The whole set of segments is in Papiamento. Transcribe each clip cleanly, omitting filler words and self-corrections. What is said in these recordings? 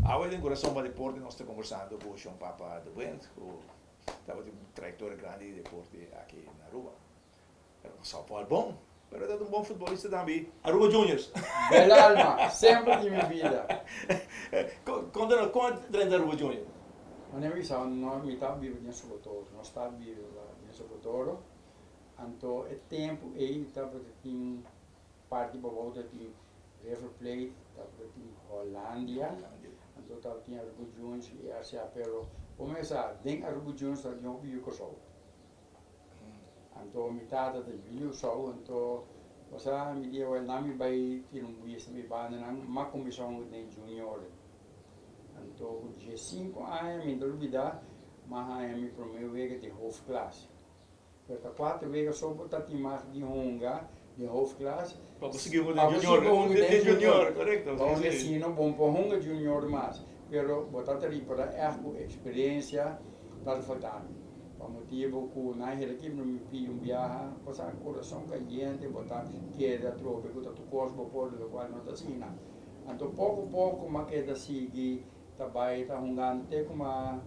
Awe den Kurason pa Deporte nos ta kombersando ku Shon Papa de Wind ku tabatin un trayektoria grandi di deporte aki na Aruba. Pero un softball bon, pero e ta un bon futbolista tambe. Aruba Juniors! Bel alma, semper di mi bida. Konta nos, kon a drenta Aruba Juniors? Wanneer mi sa, no, mi ta biba den Sokotoro, nos ta biba den Sokotoro, anto e tempu ei tabata tin parti pabou tabatin River Plate, tabatin Hollandia, anto tabatin Aruba Juniors i RCA, pero bo mester sa, den Aruba Juniors tabatin hopi yu Kòrsou. Anto mi tata ta yu sou, anto osea mi di awel nan mi bai tira un bista mi bandanan, m'a kuminsá hunga den junior. Anto ku diesinku aña mi no ta lubidá, m'a haña mi promé wega den hoofdklas. Pero ta kuater wega so bo ta tin mag di hunga den hoofdklas. Pa bo sigui hunga den junior, den junior, korekto. Pasobra si no bo no por hunga junior mas, pero bo ta ta ripará ègt ku eksperensia ta ta falta mi. Pa motibu ku nan hera ki mi pidi un biaha, bo sa kurason kayente bo ta kere atrobe ku ta tur kos bo por lokual no ta asina. Anto poko poko m'a keda sigui ta bai ta hungando te ku m'a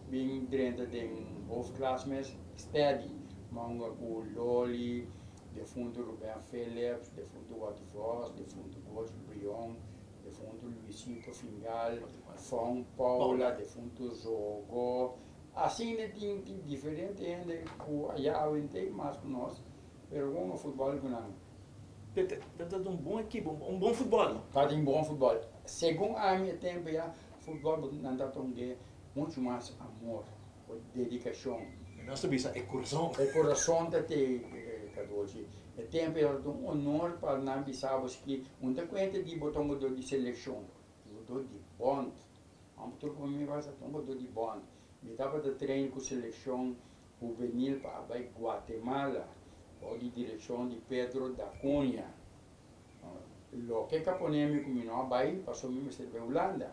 bin drenta den hoofdklas mes steady. M'a hunga ku Loli, defuntu Ruben Philips, defuntu Watty Vos, defuntu Gochi Brion, defuntu Luisito Fingal, Fon Paula, defuntu Zogo. Asina tin tin diferente hende ku a ya awent'é mas ku nos, pero kon a futbòl ku nan. Ta ta un bon ekipo, un bon futbòl. Ta tin bon futbòl. Segun ami e tempu ya futbòl bo nan ta tong'é muchu mas amor, dedikashon. Nos ta bisa e kurason. E kurason ta te kadochi. E tempu ya ta un honor pa nan bisa bo si un ta kuenta di bo ta un godo di selekshon, godo di bònt. Amo tur ku mi basa ta un godo di bònt. Mi tabata train ku selekshon hubenil pa a bai Guatemala bou di direkshon di Pedro da Cunha. Loke ka pone mi ku mi no a bai pasobra mi mester bai Hulanda.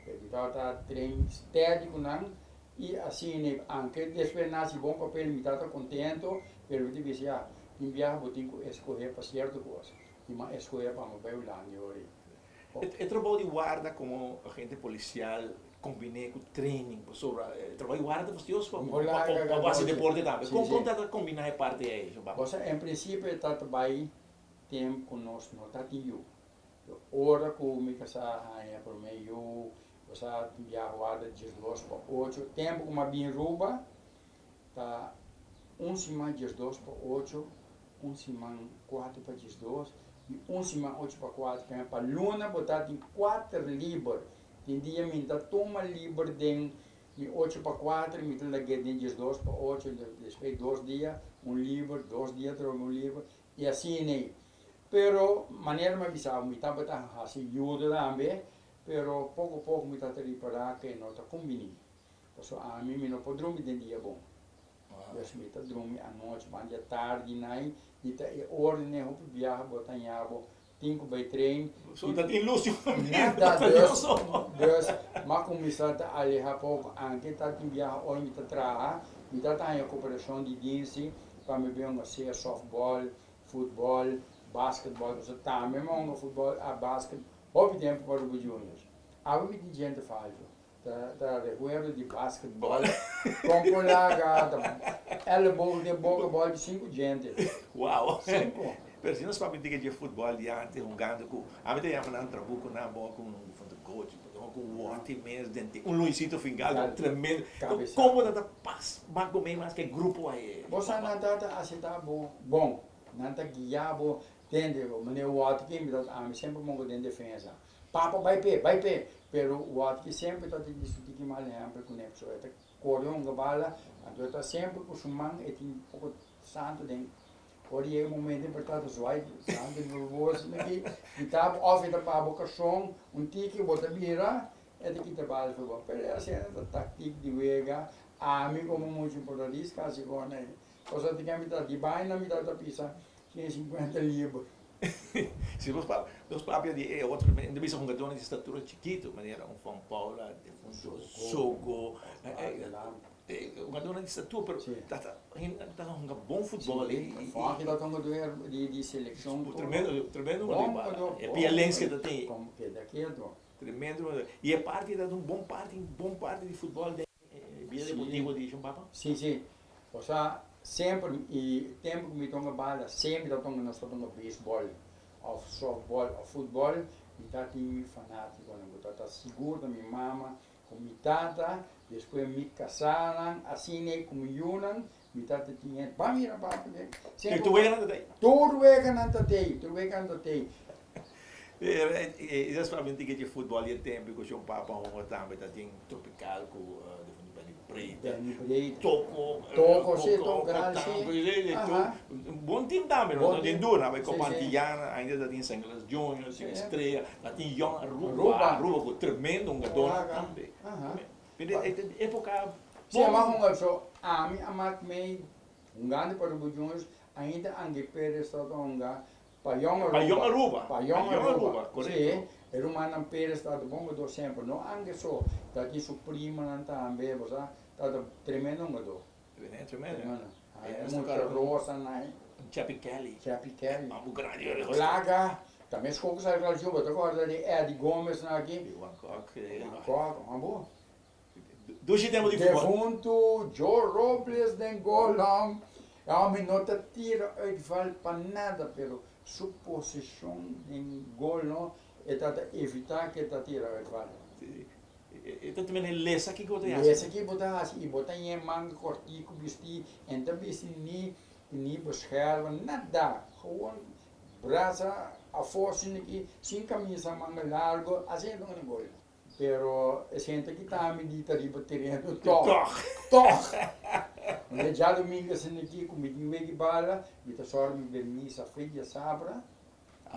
Pero mi tabata train steady ku nan i asina anke despues nan hasi bon papel mi tabata kontento pero mi ta bisa ya tin biaha bo tin ku eskohe pa sierto kos i mi a eskohe pa mi bai Hulanda e ora ei. E trabou di warda komo agente polisial kombiné ku training pasobra e trabou di warda ta fastioso pa bo hasi deporte tambe. Kon kon ta ta kombiná e parti ei? Bo sa en prinsipio e ta ta bai tempu ku nos no ta tin yu. Ora ku mi kasá haña promé yu, bo sa tin biaha warda diesdos pa ocho. Tempu ku mi a bin Ruba ta un siman diesdos pa ocho, un siman kuater pa diesdos i un siman ocho pa kuater. Kende pa luna bo ta tin kuater liber. Tin dia mi ta tuma liber den mi ocho pa kuater, mi ta lag'é den diesdos pa ocho, despues dos dia un liber, dos dia atrobe un liber i asina ei. Pero manera mi a bisa bo mi tabata hasi yuda tambe, pero poko poko mi ta ta ripará ke no ta kumbiní. Pasobra ami mi no por drumi den dia bon. Pues mi ta drumi anochi, ban dia tardi nai i ta e ora ne hopi biaha bo ta ña bo tin ku bai train. So ta tin lus di Nada, dus, dus m'a kuminsá ta alehá poko anke ta tin biaha ora mi ta traha, mi ta ta haña koperashon di diensti pa mi bin hunga sea softball, futbòl, basketbòl, pasobra tambe mi a hunga futbòl a basket hopi tempu pa Aruba Juniors. Awe mi tin djente faltu. Ta ta recuerdo di basketball con por laga ta elleboog den boca bal di cinco djente. Wow. Cinco. Pero si nos papia di dje futbol di antes hungando cu ami ta yama nan trabuco nan bo cu un difunto gochi bo cu woti mes den ti un Luisito Fingal tremendo. Como ta ta pas mas bo mes mas ke grupo aye. Bo sa nan ta ta acepta bo bon nan ta guia bo tende bo manera woti ki mi ta ami semper pongo den defensa. Papa bai p'e, bai p'e! Pero Watki semper ta tin diskutí ki mal ehèmpel ku ne, pasobra e ta kore hunga bala, anto e ta semper ku su man, e tin poko santu den. Ora yega momento e por ta ta zwaai santu riba bo bos aki, kita bo òf e ta paha bo karson un tiki, bo ta bira, e ta kita bala for bo. Pero e asina ta taktik di wega, ami komo mucha por ta riska hasi kon ei. Pasobra tin mi ta di baina mi ta ta pisa 150 libra. Si nos papia, nos papia di e otro, mi ta bisa hungadónan di statura chikitu, manera un Juan Paula, defunto Sogo, hungadónan di statura, pero ta ta ta hunga bon futbòl. Si, Juan ta hungadó di selekshon. Tremendo, tremendo hungadó. E pia lens ke ta tin. Keda keto. Tremendo. I e parti ta un bon parti, un bon parti di futbòl den e bida deportivo di Shon Papa. Si, si. Osea, semper i tempu ku mi tonga bala, semper mi ta tonga, nos ta tonga beisbòl òf sòftbòl òf futbòl, mi ta tin mi fanátikonan ku ta ta sigur ta mi mama ku mi tata, despues mi kasánan, asina ei ku mi yunan, mi tata tin e, Ban mira papa, Semper. Tur weganan ta tei? Tur weganan ta tei, tur weganan ta tei. E esas pa mi tin ke futbol di e tempo ku shon papa hongo tambe ta tin tropical ku defunto Benny Breida. Benny Breida. Toko. Toko si, Toko grandi si. Aha. Bon team tambe no ta tin dura bai Copa Antillana ainda ta tin San Nicolas Junior, tin Estrella, ta tin Young Aruba, Aruba ku tremendo hungadornan tambe. Aha. Epoca Si a mas hunga so ami a mak mei hungando pa Aruba Juniors ainda Angie Perez ta hunga Pa Jong Aruba. Pa Jong Aruba. Pa Jong Aruba. Korekto. Si, e rumannan Perez tabata bon hungadó semper. No anke so, tabatin su primanan tambe, bo sa, tabata tremendo hungadó. Tremendo, tremendo. E mucha rosa nan. Chappy Kelly. Chappy Kelly. Mambo grandi. Laga, tambe skol ku sa relacion, bo ta kòrda di Eddie Gomez nan aki? Di Juan Kok. Juan Kok, mambo. Dushi tempo di futbol. Defuntu Joe Robles den golnan. E homber no ta tira uitval pa nada pero su posicion den gol no e ta ta evita ke ta tira uitval. E ta tambe lesa kiko bo ta hasi. Lesa kiko bo ta hasi y bo ta ñe manga cortico bisti en ta bisti ni ni beschermen nada gewoon brasa afo asina aki sin camisa manga largo asina ta gol. Pero e senta ki ta mi di ta riba tereno tòg. Tòg! Manera djadumingu asina aki ku mi tin weki bala, mi ta sòru mi bai misa fe djasabra,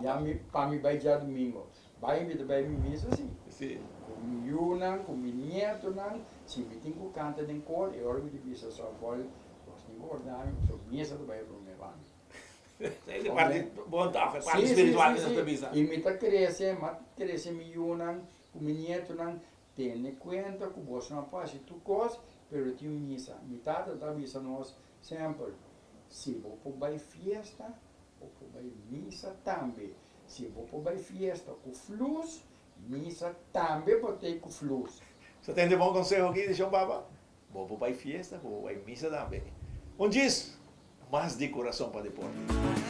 ya mi pa mi bai djadumingu. Bai mi ta bai mi misa si. Ku mi yunan, ku mi nietonan, si mi tin ku kanta den kor, e ora mi ta bisa sòftbòl, bos tin ku ordená mi pasobra misa ta bai promé pa mi. Esei ta parti bon tòg, e parti spiritual ku nos ta bisa. I mi ta krese, mi a krese mi yunan ku mi nietonan, tene kuenta ku boso no por hasi tur kos, pero tin un misa. Mi tata ta bisa nos semper, si bo por bai fiesta, bo por bai misa tambe. Si bo por bai fiesta ku flus, misa tambe bo ta ku flus. Sa tende bon konseho aki di shon papa? Bo por bai fiesta, bo por bai misa tambe. Un djis mas di kurason pa deporte.